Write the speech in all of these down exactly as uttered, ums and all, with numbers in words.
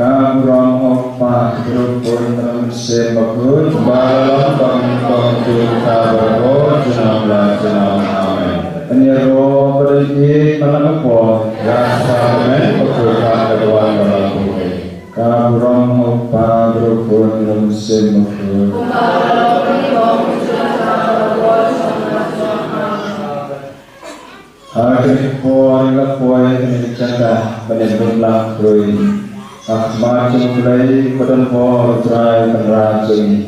Ka burom ha U Kpa, U Khun bad U Mynsiem Bakhuid. Kumba la long, ba nyngkong, junom la junom. Amen. Pynïaroh bad ïeit man la ka por. Ïa ka mynta bad ka por kaba la bud. Ka burom ha U Kpa, U Khun bad U Mynsiem Bakhuid. Ha kane ka por ngi la poi ha kane ka jaka ban ïalam briew. Ha khmat jong U Blei uba don bor, U Trai Kynrad jong ngi.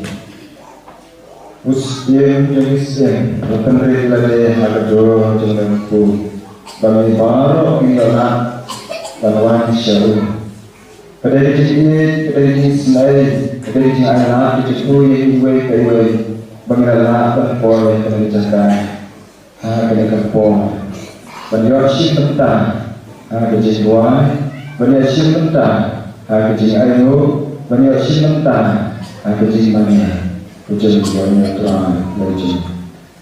U Syiem jong ki syiem, u pynrit lade ha ka dur jong u Kpa, ba ngi baroh ngin ïoh lah ban wan sha u. Ka dei ka jingïeit, ka dei ka jingisynei, ka dei ka jingailad ka jong u ïa iwei pa iwei, ba ngi la lah ban poi ha kane ka jaka. Ha kane ka por, ban ïoh shim bynta ha ka jingduwai, ban ïoh shim bynta ha ka jingainguh, ban ïoh shim bynta ha ka jingmane ka jong u Trai Blei jong ngi.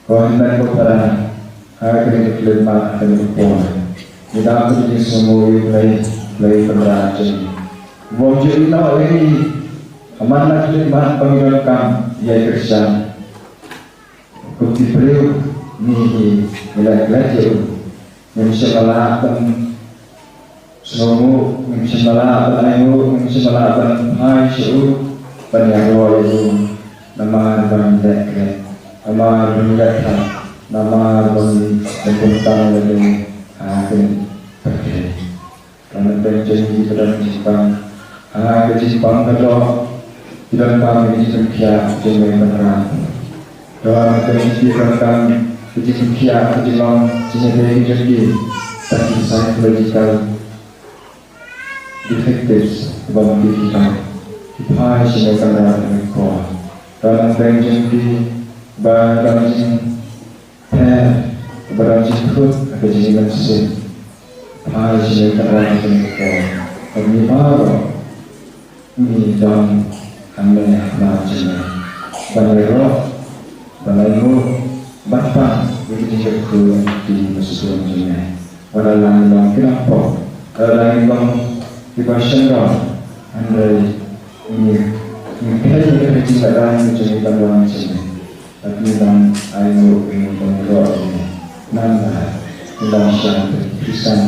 Ko hynmen ko para, ha kane ka khyllipmat, ha kane ka por, ngi dap ka jingsngewnguh ïa U Blei, Blei Kynrad jong ngi. U bym ju ïehnoh ïa ngi ha man la ka khyllipmat ba ngi donkam ïa ka Khristan. Kum ki briew ngi, ngi leh klet ïa u. Ngim shym la lah ban sngewnguh, ngim shym la lah ban ainguh, ngim shym la lah ban phai sha u, ban ïaroh ïa u. Namar ba ngi leh klet, namar ba ngi leh thap, namar ba ngi pynbun tang ïa u ha kane ka pyrthei. Ka myntoi jong ngi ki don jingpang ha ka jingpang ka doh, ki donkam ka jingpynkhiah jong u Blei Kynrad. Ka myntoi jong ngi ki donkam ka jingpynkhiah, ka jinglong jingïadei jong ki, tang ki psychological defectives, ba ki, ki phai sha u Blei Kynrad ha kane ka por. Ka myntoi jong ngi kiba don jing Pher, ba don jingthut ha ka jingïasyllok. Phai sha u Trai ha kane ka por. Ba ngi baroh ngi don hangne ha khmat jong me, ban ïaroh, ban ainguh, ban pan ïa ka jingkyrkhu jong ki ba sdang jong me. Wat la ngi long ki nongpop, wat la ngi long kiba shynrang, hynrei ngi, ngi khein ïa ka jingïaroh jong ngi ban wan sha me. Bad ngi dang ainguh, ngi dang ïaroh ïa me. Namar ngi dang shem bad ki Khristan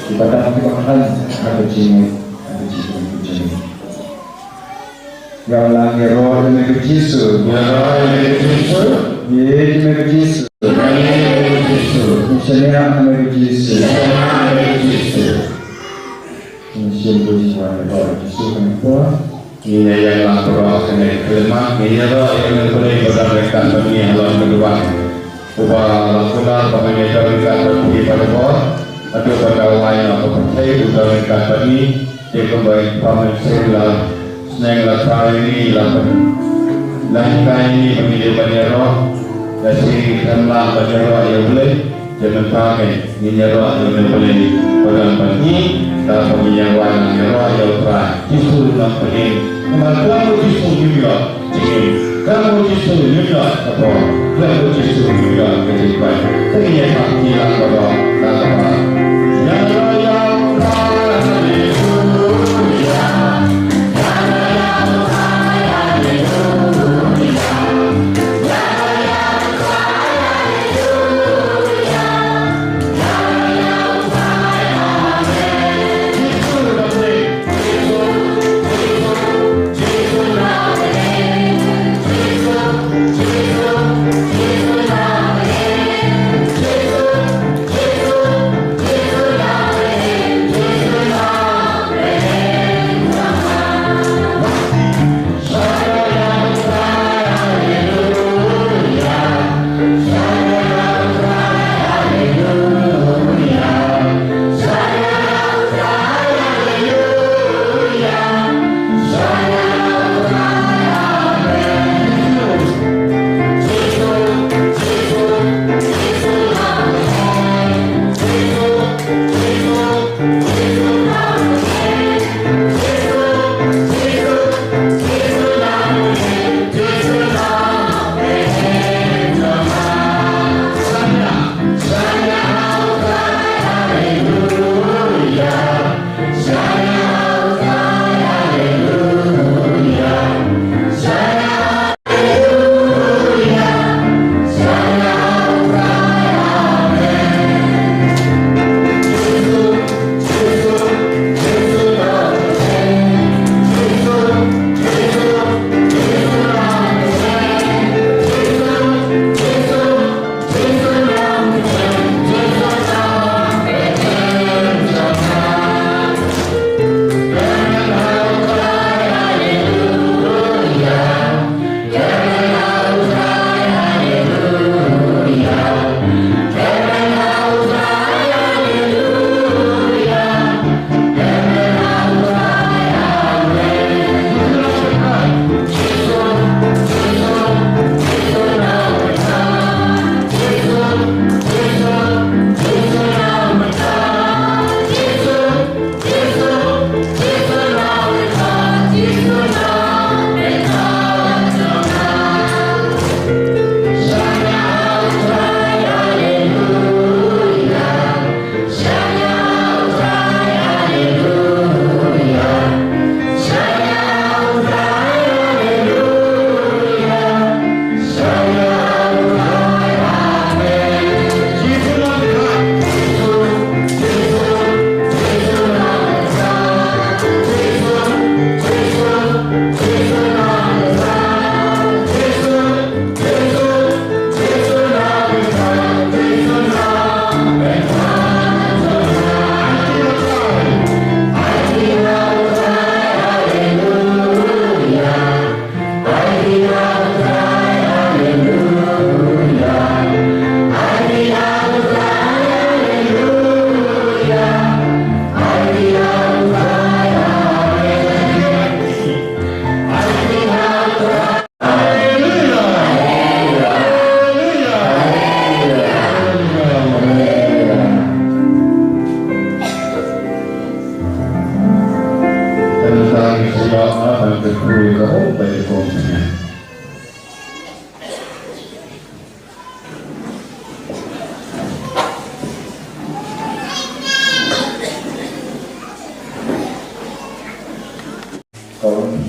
kiba dap kiba khlaiñ ha ka jingngeit, ha ka jingngeit ka jong ngi. Ïa la ngi ïaroh ïa me ko Jisu. Ïaroh ïa me ko Jisu. Ïeit ïa me ko Jisu. Ïeit ïa me ko Jisu. Ngi shaniah ha me ko Jisu. Shaniah ha me ko Jisu. Ngi shim bad ngi wan ïaroh ïa u Jisu ha kane ka por. Ngin ïa ïeng lang baroh ha kane ka khyllipmat, ngin ïaroh ïa U Blei uba don ryngkat bad ngi halor kane ka dur. Uba la kular ba ngin ïa don ryngkat bad phi barabor. Haduh ba ka wai na ka pyrthei u don ryngkat bad ngi. Te kumba ngi pynpaw mynsiem, la sneng la thaw ïa ngi, la pyn, la hikai ïa ngi ba ngin ïoh ban ïaroh. Ïa shi ngi khlem lah ban ïaroh ïa U Blei. Te mynta ngin, ngin ïaroh ïa U Blei ba don bad ngi, da kaba ngin ïa wan ïaroh ïa U Trai Jisu Nongpynim. Namar khlem u Jisu ngim ïoh jingim, khlem u Jisu ngim ïoh ka bor, khlem u Jisu ngim ïoh ka jingkoit. Te ngin ïa thap kti lang baroh da kaba ïaroh ïa U Trai, haleluya.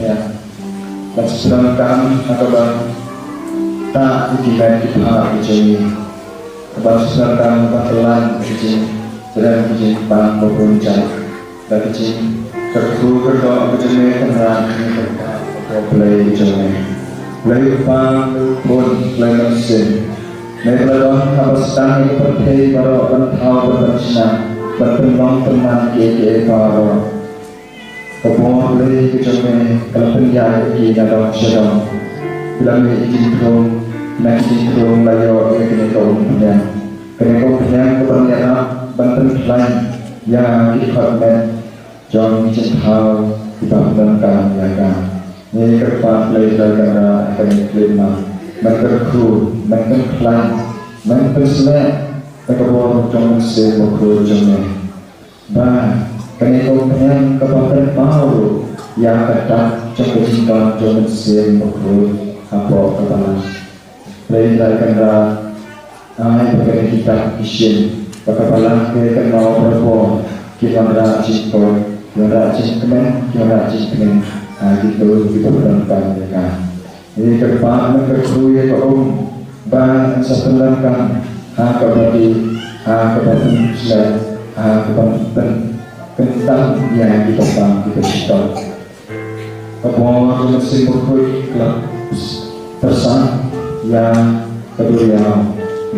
Ïa, ban sa pyndonkam ha kaban tah ïa ki met ki phad ki jong ngi. Kaban sa pyndonkam ban pyllait ïa ki jingtrei ki jingpang babun jait. Da ki jingkyrkhu kyrdoh ki jong me Kynrad, ki jingpang babun jait ki jong me. Blei u Kpa, Blei u Khun, Blei u Mynsiem. Me ba la don haba sdang ïa ka pyrthei baroh ban thaw ban pynshna ban pynlong pynman kiei kiei baroh. Ka bor Blei ka jong me ka la pynïaid ïa ki na dong sha dong. Ki la mih ïa ki jingthrung, na ki jingthrung la ïoh ïa kane ka umphniang. Kane ka umphniang ka ban ïarap ban pynkhlaiñ ïa ki khot met jong ki jingthaw kiba pyndonkam ïa ka. Ngi kyrpad Blei Trai Kynrad ha kane ka khyllipmat, men kyrkhu, men pynkhlaiñ, men pynshlur da ka bor jong u Mynsiem Bakhuid jong me. Ba kane ka umphniang kaba pynpaw ruh ïa ka dak jong ka jingdon jong u Mynsiem Bakhuid hapoh ka balang. Blei Trai Kynrad, ai ba kane ki dak ki shin ba ka balang ka kynmaw barabor, ki wanrah jingkoit, ki wanrah jingkmen, ki wanrah jingkmen ha kito kiba pyndonkam ïa ka. Ngi kyrpad, men kyrkhu ïa ka um ba yn sa pyndonkam ha kaba dih, ha kaba pynshlur, ha kaba pynkyntang ïa ki paidbah kiba shitom. Ka bor jong u Mynsiem Bakhuid ka la pyrshang ïa ka duriaw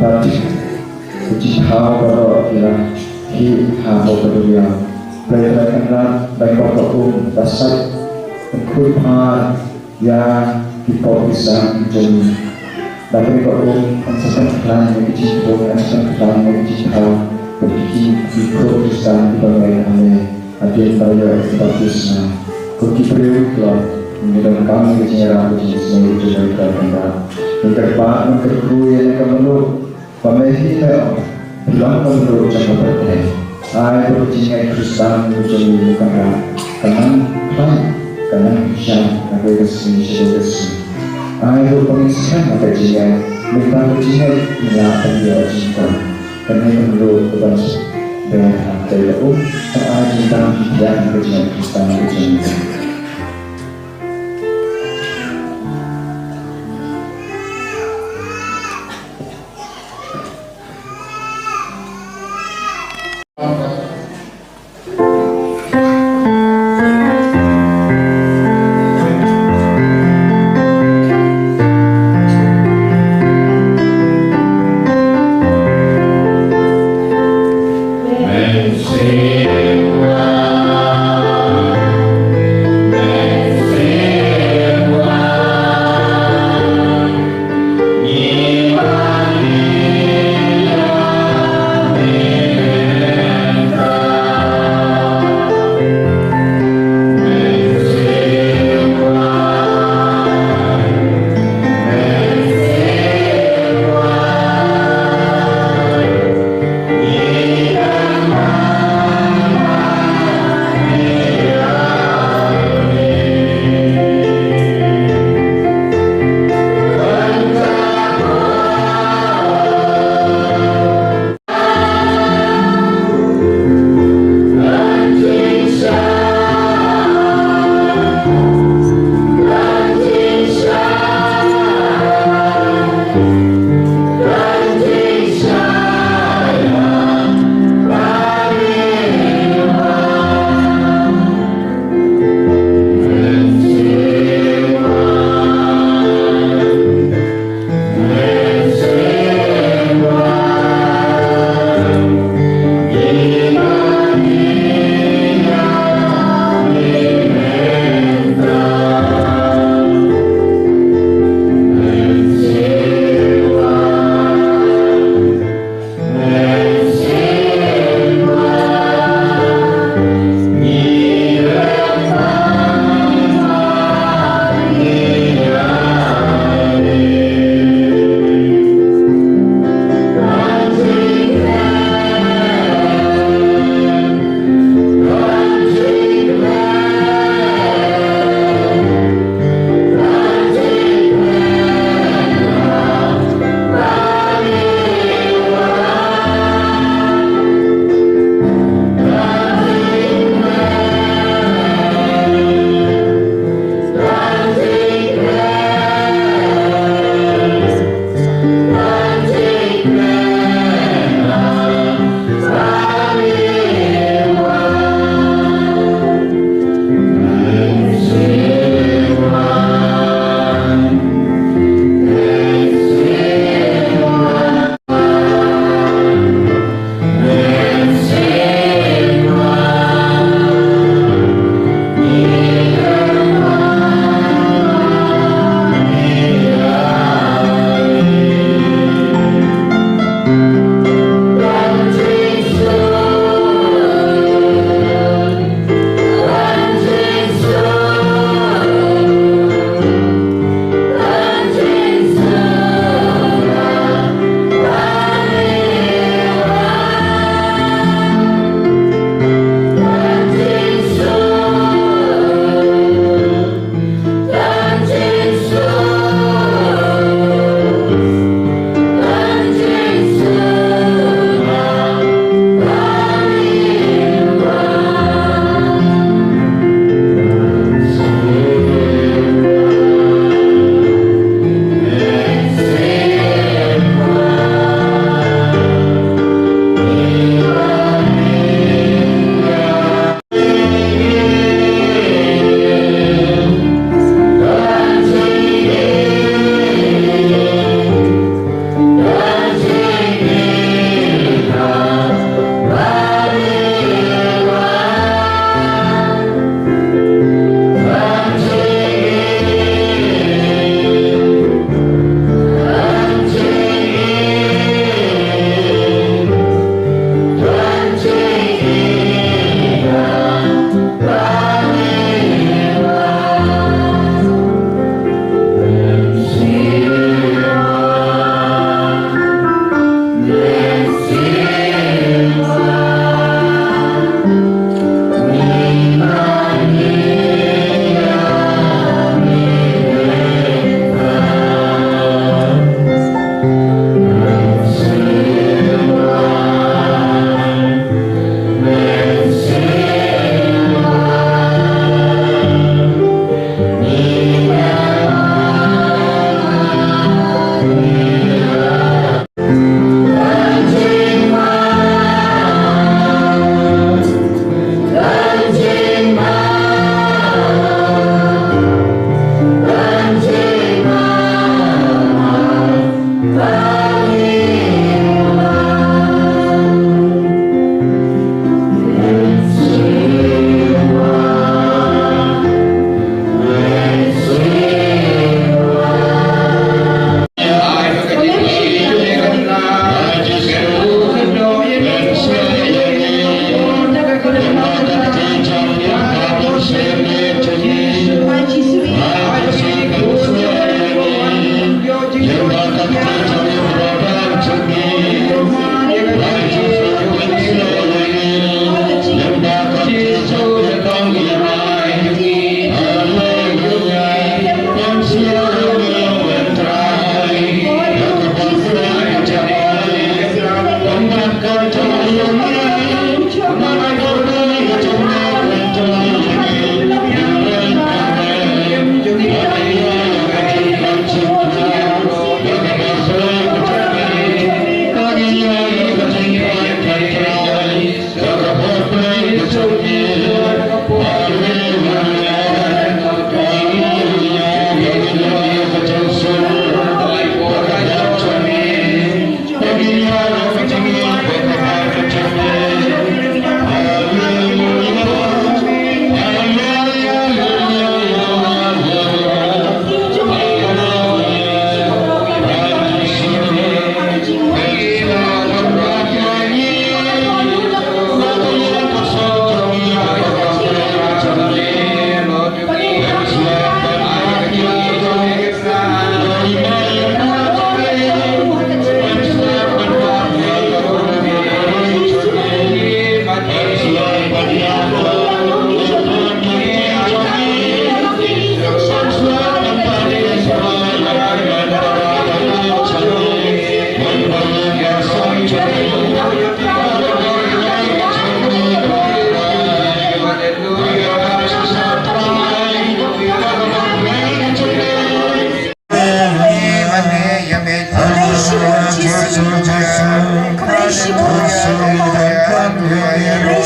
bad ki jingthaw baroh ki la hiar hapoh ka duriaw. Blei Trai Kynrad, ban ba ka um ba sait ban khuid phar ïa ki pop ki sam ki jong ngi. Ba kane ka um kan sa pynkhlaiñ ïa ki jingthrung, kan sa pynkhlaiñ ïa ki jingthaw, bad ki jingkhuid ki sam kiba me ha me hadien ba ïoh ïa ka baptisma. Ko ki briew ki la, ngi donkam ïa ka jingïarap, ka jingisynei jong U Blei Trai Kynrad. Ngi kyrpad, men kyrkhu ïa kane ka mluh ba me hi me ong, phi long ka mluh jong ka pyrthei. Ai ba ka jingngeit Khristan ka jong ngi, U Kynrad, kan nang khlaiñ, kan nang jan ha kawei ka sngi sha kawei ka sngi. Ai ruh ba ngin skhem ha ka jingngeit, mynta ka jingngeit ngi lah ban ïoh jingkhuid. Kane ka mluh kaban sa beh ha kawei ka um, ka ai jingtang jingthiang ha ka jingngeit Khristan ka jong ngi.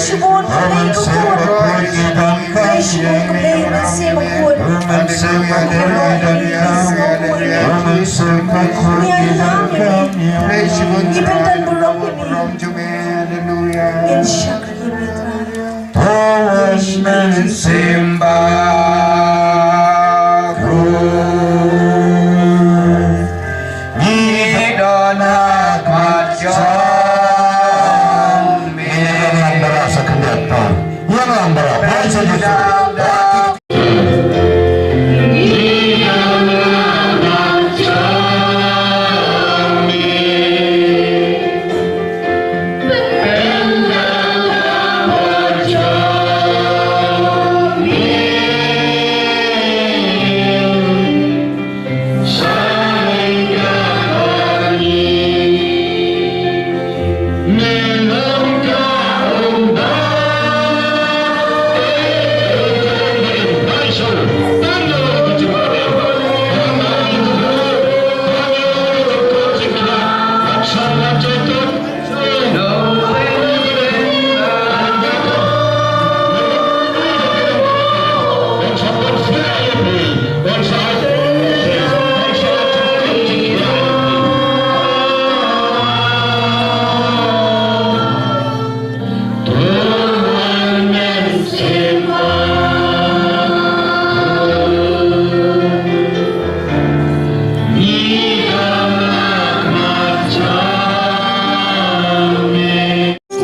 Shibun ka Blei ka khun. Ka shibun ka Blei ka sem ka khun. Ngi ïalam ïa me. Ngi pyntan burom ïa me. Ngin shakri ïa me Trai. Thaw men symbai ruh. Ngi don ha khmat jong me. Ïa lang bara sa khyndiat, pa. Ïa lang bara, pa, sa khyndiat.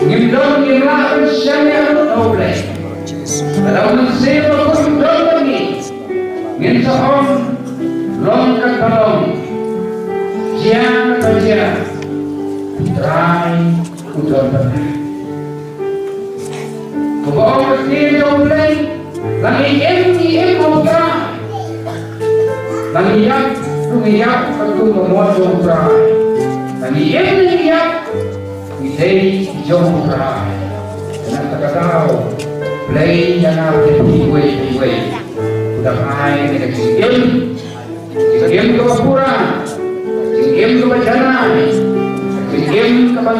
Ngim don ngim lah ban shaniah lut ha U Blei. Lada U Mynsiem Bakhuid don bad ngi, ngin sa ong, long katba long, jia katba jia, Trai u don bad nga. Kumba ong ka ktien jong U Blei, la ngi im ngi im ha U Trai. La ngi ïap ruh ngi ïap katkum ka mon jong U Trai. La ngi im ngi ïap ngi dei jong U Trai. Kane ka daw Blei ïa nga bad ïa phi iwei pa iwei. U dang ai kane ka jingim, jingim kaba pura, jingim kaba janai, jingim kaba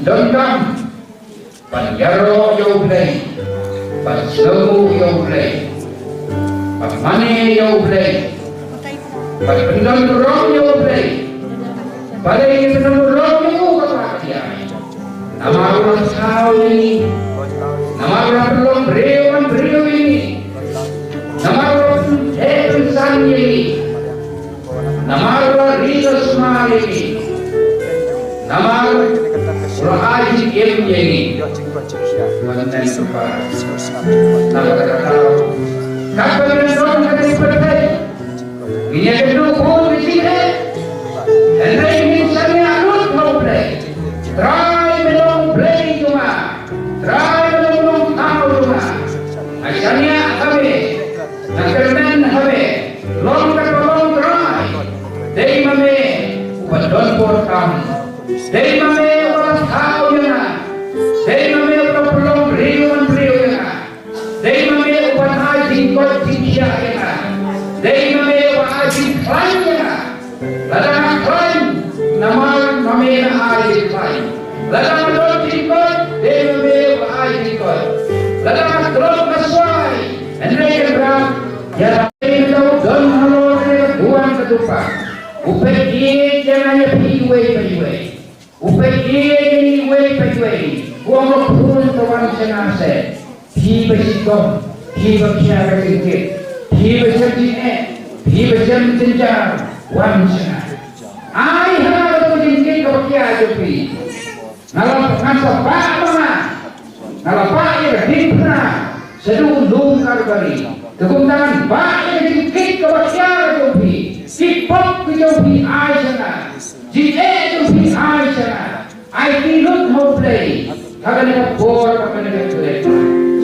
donkam. Ban ïaroh ïa U Blei, ban sngewbha ïa U Blei, ban mane ïa U Blei, ban pyndon burom ïa U Blei. Balei ngin pyndon burom ïa U kata ka jia? Namar U la thaw ïa ngi, namar U la pynlong briew ban briew ïa ngi, namar U la pyntheh pynsan ïa ngi. Namar U la ri la sumar ïa ngi. Namar U la ai jingim ïa ngi. Wan tang sumar. Namar kata ka daw, katba ngi don ha kane ka pyrthei, ngin ïakynduh bun ki jingeh. Hynrei ngin shaniah lut ha U Blei. Trai me long Blei jong nga. Trai me long Nongthaw jong nga. Nga shaniah ha me. Nga kyrmen ha me, long katba long Trai. Dei ma me uba don bor tam. Dei ma me uba la thaw ïa nga. Dei ma me uba la pynlong briew ban briew ïa nga. Dei ma me uba ai jingkoit jingkhiah ïa nga. Dei ma me uba ai jingkhlaiñ ïa nga. Lada nga khlaiñ, namar ma me nga ai jingkhlaiñ. Lada nga don jingkoit, dei ma me uba ai jingkoit. Lada nga tlot nga swai, hynrei Kynrad, ïa me nga don halor kane ka duwan ka dupa. U peit ïa nga ïa phi iwei pa iwei. U peit ïa ngi iwei pa iwei. U ong, ko khun, to wan sha nga seh. Phi ba shitom, phi ba khia ka jingkit, phi ba shem jingeh, phi ba shem jynjar, wan sha nga. Ai ha nga ka jingkit kaba khia jong phi. Nga la, ngan sa bah ma nga. Nga la bah ïa ka diengphna shaduh u lum Kalbari. Te kumta ngan bah ïa ka jingkit kaba khia jong phi. Ki pop ki jong phi ai sha nga. Jingeh jong phi ai sha nga. Aiti lut ha U Blei ha kane ka por, ha kane ka klet.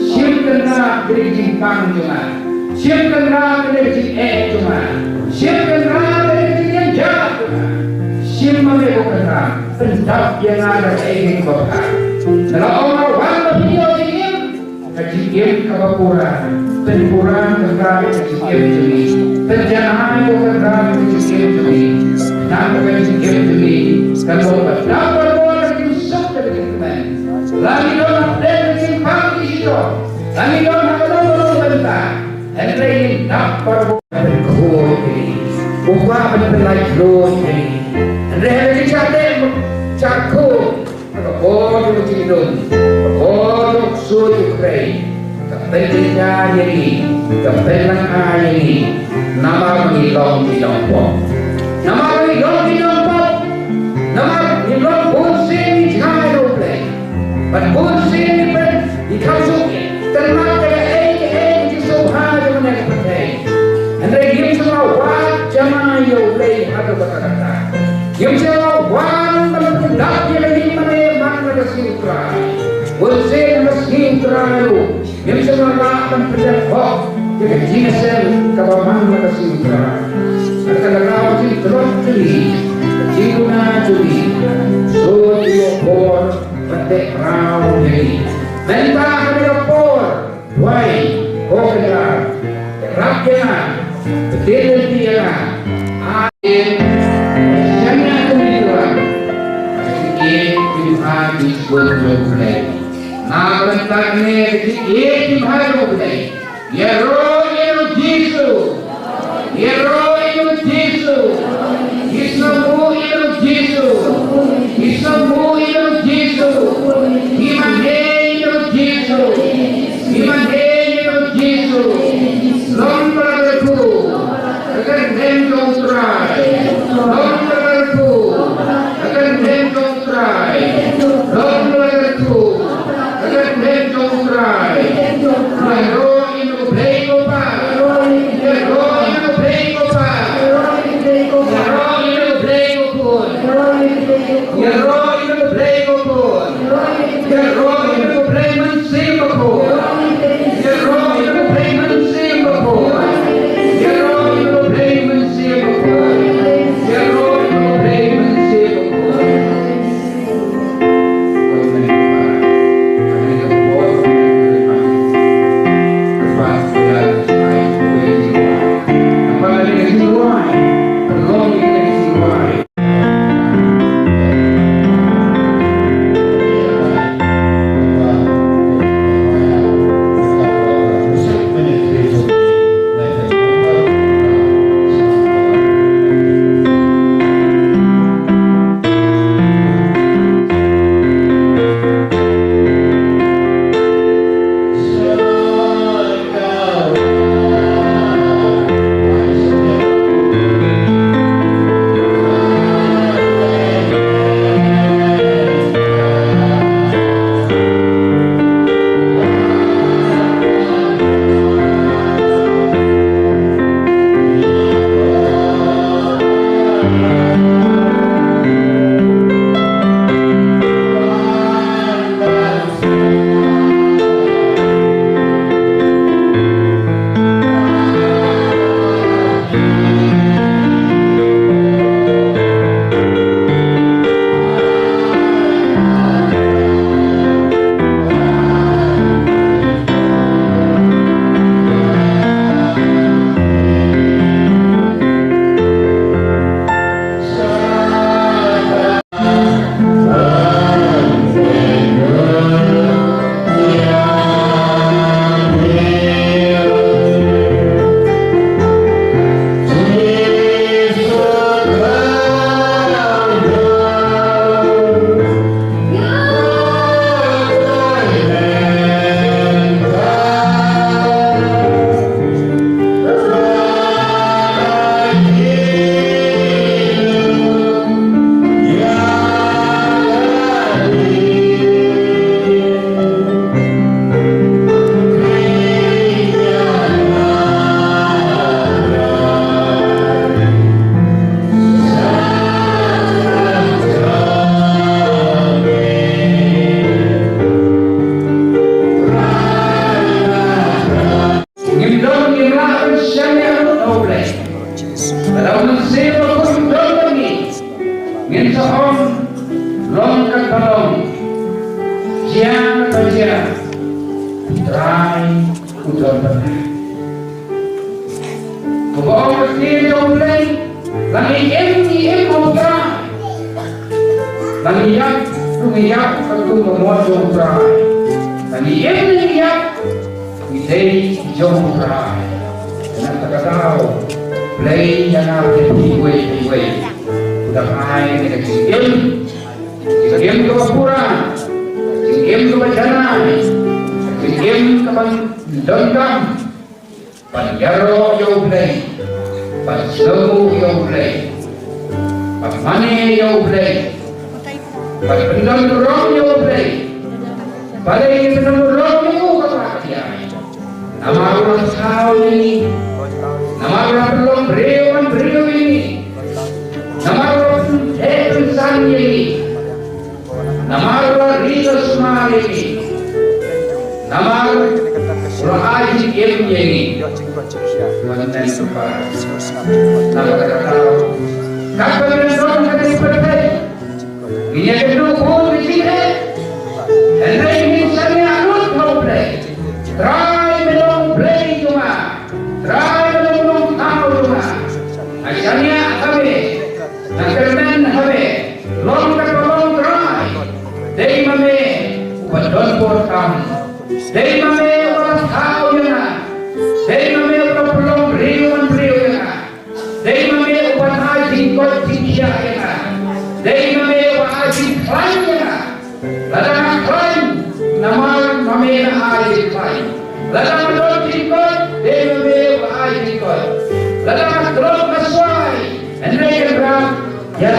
Shim kynrad kane ka jingpang jong nga. Shim kynrad kane ka jingeh jong nga. Shim kynrad kane ka jingjynjar jong nga. Shim ma me ko Kynrad, pyndap ïa nga da kaei kaei kaba bha. Nga la ong nga wan ban pynïoh jingim. Ka jingim kaba pura, pynpura Kynrad ka jingim jong ngi, pynjanai ko Kynrad ka jingim jong ngi, nang ka jingim jong ngi kan long ba dap ba bor ka jingsuk ka jingkmen. La ngi don hapdeng ka jingpang Lada ngi don ha kano kano ka bynta, hynrei ngin dap ban pynkhuid ïa ngi. U kwah ban pynlait luid ïa ngi. Hynrei ha ka jingshah teh shah khuid, ka bor jong ka jingdum, ka bor jong ka ksuid u khrei, ka pynjynjar ïa ngi, ka pynlait ïa ngi. Namar ba ngi long ki nongpop. Namar ba ngi long ki nongpop. Namar ngi long bun sien ngi jngai ïa U Blei. Bad bun sien ngi pyn, ngi kham suk tyrwa kaei kaei ka jingsngewbha jong kane ka pyrthei. Hynrei ngim shym la wad jamai ïa U Blei haduh katta katta. Ngim shym la wan ban pyndap ïa ka jingmane man la ka sngi U Trai. Bun sien ha ka sngi U Trai ruh ngim shym la lah ban pyndep hok ïa ka jingïaseng kaba man la ka sngi U Trai. Kata ka daw jingtlot jong ngi, ka jingduna jong ngi, shu ïoh bor ban teh mraw ïa ngi. Mynta ha kane ka por, duwai, ko Kynrad, ïarap ïa nga, pyntied lynti ïa nga. Amen. Shaniah kumne ki wan. Ki ïeit ki bha ki shkut jong U Blei. Na ka bynta kane ki ïeit ki bha jong U Blei. Ïaroh ïa U Jisu. Ïaroh ïa U Jisu. Isynei ïa U Jisu. Isynei ïa U Jisu. Imane ïa U Jisu. Imane ïa U Jisu. Long ba la kyrkhu ha ka kyrteng jong U Trai. Long ba la kyrkhu ha ka kyrteng jong U Trai. Long ba la kyrkhu ha ka kyrteng jong U Trai. Ïaroh ïa U Blei ko Pa. Ïaroh ïa U Blei ko Pa. Ïaroh ïa U Blei ko Khun. Ïaroh ïa U Blei ko Khun. Ïaroh ïa U Blei Mynsiem Bakhuid. Ïaroh ïa U Blei Mynsiem Bakhuid. Ïaroh ïa U Blei Mynsiem Bakhuid. Ïaroh ïa U Blei Mynsiem Bakhuid. Ngim don, ngim lah ban shaniah lut ha U Blei. Lada U Mynsiem Bakhuid u don bad ngi, ngin sa ong, long katba long, jia katba jia, U Trai u don bad nga. Kaba ong ka ktien jong U Blei, lada ngi im, ngi im ha U Trai. Lada ngi ïap, to ngi ïap katkum ka mon jong U Trai. Lada ngi im, ngi ïap Ei jong u Trai. Nangta ka daw Blei ïa nga phi wei phi wei. U da ai ka jingim, jingim kaba pura, jingim kaba janai, jingim kaba donkam. Ban ïaroh ïa u Blei, ban sngewbha ïa u Blei, ban mane ïa u Blei, ban pyndon burom ïa u Blei. Balei ngin pyndon burom ïa u? Kata ka ïai. Namar u la thaw ïa ngi. Namar u la pynlong briew man briew ïa ngi. Namar u la pyntheh pynsan ïa ngi. Namar u la ri sumar ïa ngi. Namar u la ai jingim ïa ngi. Wan nen supa. Namar kata ka daw. Kata ka daw ka dei perfect. Ngin ïa kynduh bun ki jingeh. Hynrei ngin shaniah lut ha U Blei. Trai me long Blei jong nga. Trai me long Nongthaw jong nga. Nga shaniah ha me. Nga kyrmen ha me. Long kata long Trai. Dei ma me uba don bor tam. Dei ma me uba la thaw ïa nga. Dei ma me uba la pynlong briew man briew ïa nga. Dei ma me uba ai jingkoit jingkhiah ïa nga. Dei ma me uba ai jingkhlaiñ ïa nga. Lada nga khlaiñ, namar ma me nga ai jingkhlaiñ. Lada nga don jingkoit, dei ma me uba ai jingkoit. Lada nga tlot nga swai, hynrei Kynrad, ïa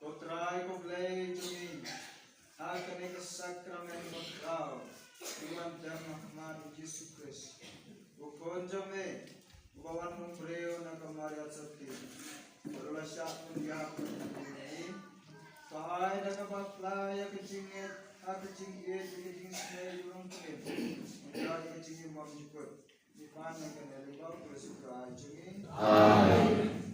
Ko Trai ko Blei jong ngi, ha kane ka sakramen ba khraw, ngi wan dem ha khmat u Jisu Khrist, u Khun jong me, uba wan long briew na ka Maria Theisotti, bad u la shah pynïap ha ka kyrteng. Ba ai da kaba pla ïa ka jingngeit, ha ka jingïeit ïa ka jingsnei jong u Nongpynim, bad ïa ka jingim bymjukut. Ngi pan ïa kane lyngba u Khrist u Trai jong ngi. Amen.